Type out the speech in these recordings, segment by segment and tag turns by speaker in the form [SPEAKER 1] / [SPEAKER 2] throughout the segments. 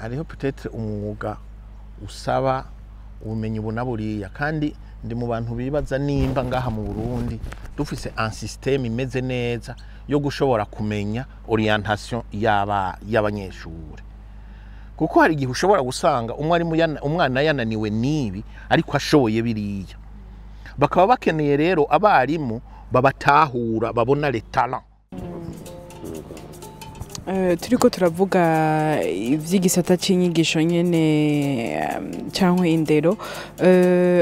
[SPEAKER 1] Hariho peut-être umwuga usaba ubumenyi buna buriya, kandi ndi mu bantu bibaza nimba ngaha mu Burundi dufise un système imeze neza yo gushobora kumenya orientation y'abanyeshure, kuko hari igihe ushobora gusanga umwarimu umwana yananiwe nibi ariko ashoboye biriya, bakaba bakeneye rero abarimu babatahura, babona les talents.
[SPEAKER 2] Turiko turavuga ivy'igisata c'inyigisho nyene canke indero.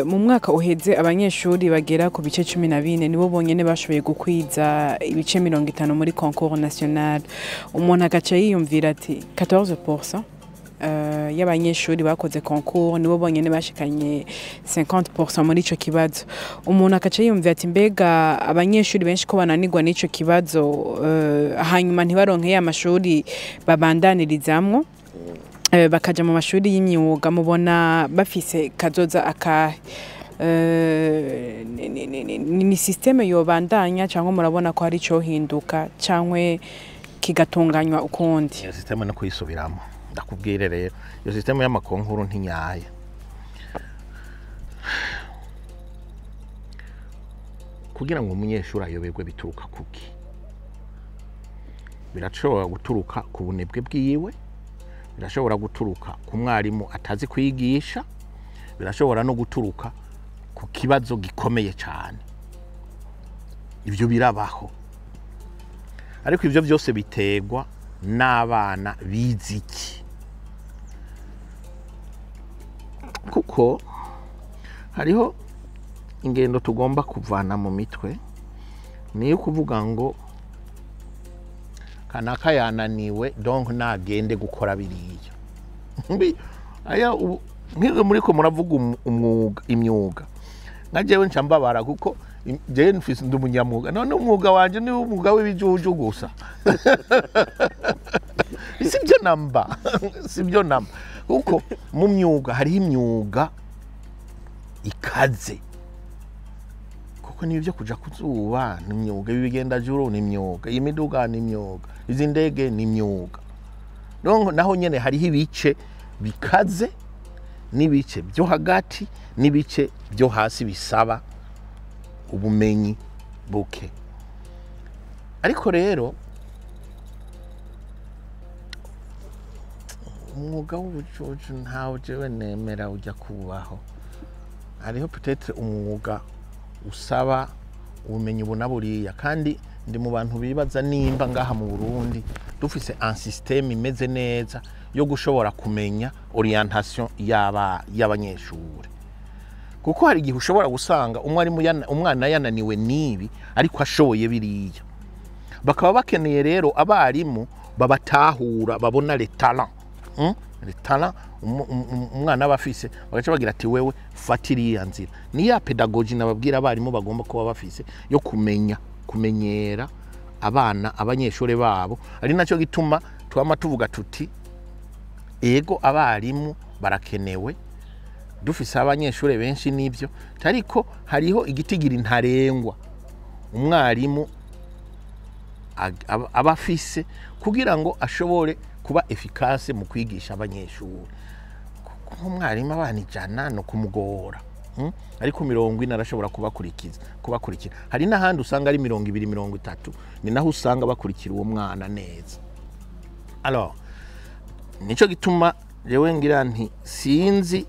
[SPEAKER 2] Mu mwaka uheze abanyeshuri bagera ku bice 14 nibo bonyene bashoboye gukwiza ibice 50 muri concours national. Umuntu agaca yiyumvira ati 14% y'abanyeshuri bakoze concours nibo bonyene bashikanye 50% muri ico kibazo. Umuntu agaca yiyumvira ati mbega abanyeshuri benshi ko bananirwa n'ico kibazo, hanyuma ntibaronke ya mashuri babandanirizamwo, bakaja mu mashuri y'imyuga, mubona bafise kazoza akahe? Ni système yobandanya cyangwa murabona ko hari ico hinduka cyangwa kigatunganywa ukundi?
[SPEAKER 1] Iyo système no kuyisubiramo, ndakubwire rero, iyo système y'ama concours ntinyaye. Kugira ngo umunyeshuri ayoberwe bituruka kuki? Birashobora guturuka ku bunebwe bwiwe, birashobora guturuka ku mwarimu atazi kwigisha, birashobora no guturuka ku kibazo gikomeye cyane. Ibyo birabaho, ariko ibyo byose biterwa n'abana bize iki, kuko hariho ingendo tugomba kuvana mu mitwe, niyo kuvuga ngo kanaka yananiwe donc nagende gukora biriya. Aya nk'iyo muriko muravuga umwuga, imyuga, nka jewe nca mbabara kuko jewe mfise ndi umunyamwuga, none umwuga wanje ni umwuga w'ibijuju gusa. Sibyo namba, sibyo namba, kuko mu myuga hariho imyuga ikaze, kuko niyo byo kuja kuzuba ni imyuga, ibi bigenda juru ni imyuga, iyi miduga ni imyuga, izi ndege ni imyuga. Donc naho nyene hariho ibice bikaze n'ibice byo hagati n'ibice byo hasi bisaba ubumenyi buke. Ariko rero umwuga w'ubucucu ntawe jewe nemera ujya kubaho. Hariho peut-être umwuga usaba ubumenyi buna buriya, kandi ndi mu bantu bibaza nimba ngaha mu Burundi dufise un système imeze neza yo gushobora kumenya orientation y'abanyeshure, kuko hari igihe ushobora gusanga umwarimu umwana yananiwe nibi ariko ashoboye biriya, bakaba bakeneye rero abarimu babatahura, babona les talents. Les talents umwana aba afise, bagaca bagira ati wewe fata iriya nzira. Ni ya pédagogie nababwira abarimu bagomba kuba bafise yo kumenya kumenyera abana abanyeshuri babo, ari nacyo gituma twama tuvuga tuti ego abarimu barakenewe, dufise abanyeshuri benshi nibyo, ariko hariho igitigiri ntarengwa umwarimu aba afise kugira ngo ashobore kuba efficace mu kwigisha abanyeshuri. Kuko umwarimu abana 100 no kumugora, ariko 40 arashobora kubakurikira. Hari n'ahandi usanga ari 20, 30, ni naho usanga bakurikira uwo mwana neza. Alors nico gituma jewe ngira nti sinzi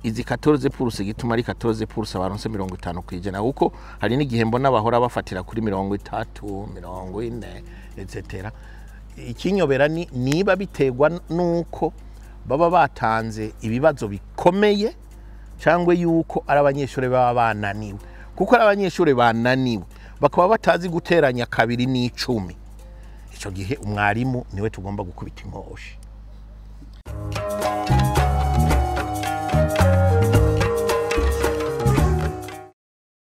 [SPEAKER 1] izi 14% gituma ari 14% baronse 50%, kuko hari n'igihe mbona bahora bafatira kuri 30, 40 etc. Ikinyobera ni niba biterwa nuko baba batanze ibibazo bikomeye cyangwa yuko ari abanyeshuri baba bananiwe, kuko ari abanyeshuri bananiwe bakaba batazi guteranya 2 n'10, ico gihe umwarimu niwe tugomba gukubita inkoshi.